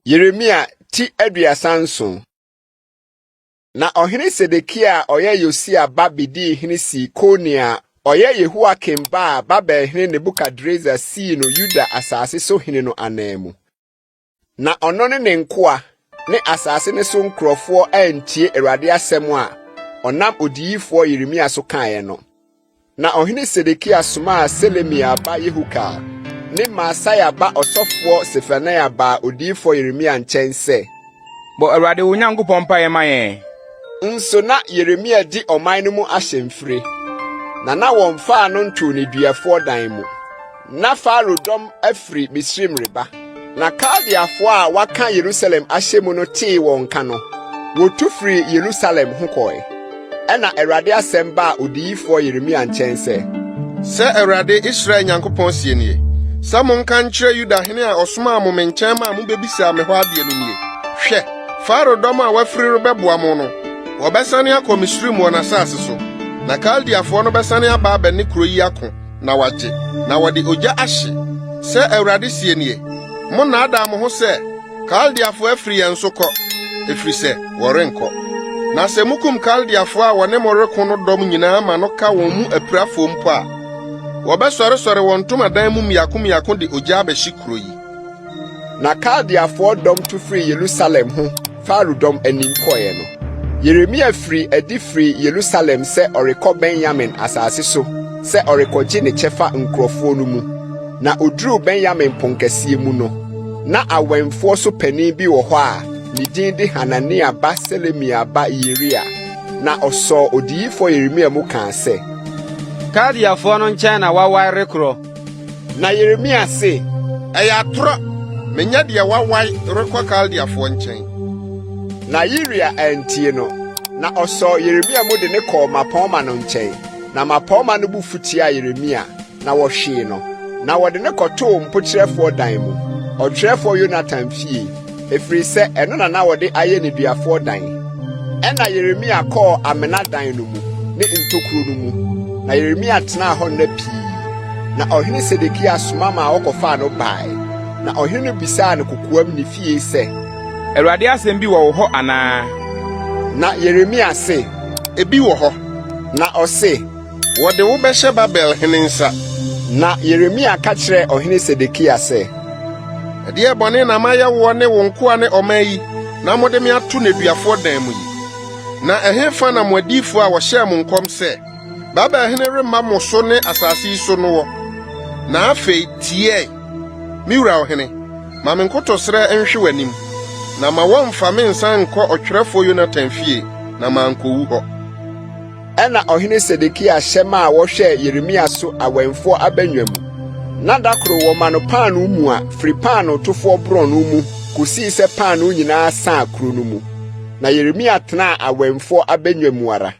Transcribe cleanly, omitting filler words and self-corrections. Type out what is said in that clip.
Yeremia ti 37. Na ɔhene Sedekia a ɔyɛ Yosia ba bedii hene sii Konia a ɔyɛ Yehoiakim ba a Babelhene Nebukadresar sii no Yuda asase so hene no ananmu. Na ɔno ne ne nkoa ne asase no so nkurɔfoɔ antie Awurade asɛm a ɔnam odiyifoɔ Yeremia so kaeɛ no. Na ɔhene Sedekia somaa Selemia ba Yehukal ne Maaseia ba ɔsɔfoɔ Sefania baa odiyifoɔ Yeremia nkyɛn sɛ, Bɔ Awurade wo Nyankopɔn mpaeɛ ma yɛn. Nso na Yeremia di ɔman no mu ahyɛmfire, na na wɔmfaa no ntoo nneduafoɔ dan mu. Na Farao dɔm afiri Misraim reba, na Kaldeafoɔ a wɔaka Yerusalem ahyɛ mu no tee wɔn nka no, wɔtu firii Yerusalem ho kɔe. Ɛnna Awurade asɛm baa odiyifoɔ Yeremia nkyɛn sɛ, Sɛ Awurade, Israel Nyankopɔn seɛ nie, sɛ monka nkyerɛ Yuda hene a ɔsomaa mo me nkyɛn maa mubebisaa me hɔ adeɛ no nie, Hwɛ, Farao dɔm a wɔafiri rebɛboa mo no, wɔbɛsane akɔ Misraim wɔ n'asase so, na Kaldeafoɔ no bɛsane aba abɛne kuro yi ako, na wɔagye, na wɔde ogya ahye. Sɛ Awurade seɛ nie, Monnaadaa mo ho sɛ, 'Kaldeafo afiri yɛn so kɔ,' ɛfiri sɛ wɔrenkɔ. Na sɛ mukum Kaldeafo a wɔne mo reko no dɔm nyinaa ma no ka wɔn mu apirafoɔ mpo a, wɔbɛsɔresɔre wɔn ntomadan mu mmiako mmiako de ogya abɛhye kuro yi. Na Kaldeafoɔ dɔm tu firii Yerusalem ho Farao dɔm anim kɔeɛ no, Yeremia firii adi firii Yerusalem sɛ ɔrekɔ Benyamin asase so sɛ ɔrekɔgye ne kyɛfa nkurɔfoɔ no mu. Na ɔduruu Benyamin ponkɛseɛ mu no, na awɛmfoɔ so panin bi wɔ hɔ a ne din de Hanania ba Selemia ba Yiria, na ɔsɔɔ odiyifoɔ Yeremia mu kaa sɛ, Kaldeafoɔ no nkyɛn na woawae rekorɔ. Na Yeremia se, Ɛyɛ atorɔ! Menyɛ deɛ wawae rekɔ Kaldeafoɔ nkyɛn. Na Yiria antie no, na ɔsɔɔ Yeremia mu de no kɔɔ mmapɔmma no nkyɛn. Na mmapɔmma no bo fu tiaa Yeremia, na wɔhwee no, na wɔde no kɔtoo mpokyerɛfoɔ dan mu, ɔtwerɛfoɔ Yonatan fie, ɛfiri sɛ ɛno na na wɔde ayɛ nneduafoɔ dan. Ɛnna Yeremia kɔɔ amena dan no mu ne ntokuro no mu, na Yeremia tenaa hɔ nna pii. Na ɔhene Sedekia soma maa wɔkɔfaa no bae, na ɔhene no bisaa no kokoam ne fie sɛ, Awurade asɛm bi wɔ wo hɔ anaa? Na Yeremia se, Ebi wɔ hɔ. Na ɔse, Wɔde wo bɛhyɛ Babel hene nsa. Na Yeremia ka kyerɛɛ ɔhene Sedekia sɛ, Ɛdeɛn bɔne na mayɛ woɔ ne wo nkoa ne ɔman yi na mode me ato nneduafoɔ dan mu yi? Na ɛhefa na mo adiyifoɔ a wɔhyɛɛ mo nkɔm sɛ, 'Babel hene remma mo so ne asase yi so' no wɔ? Na afei tie ɛ, me wura ɔhene, ma me nkotosrɛ nhwe w'anim, na ma wɔmmfa me nsan nkɔ ɔtwerɛfoɔ Yonatan fie, na mankɔwu hɔ. Ɛnna ɔhene Sedekia hyɛ maa wɔhwɛɛ Yeremia so awɛmfoɔ abannwa mu, na da koro wɔma no paanoo mua firi paanootofoɔ borɔno mu kosii sɛ paanoo nyinaa saa kuro no mu. Na Yeremia tenaa awɛmfoɔ abannwa mu ara.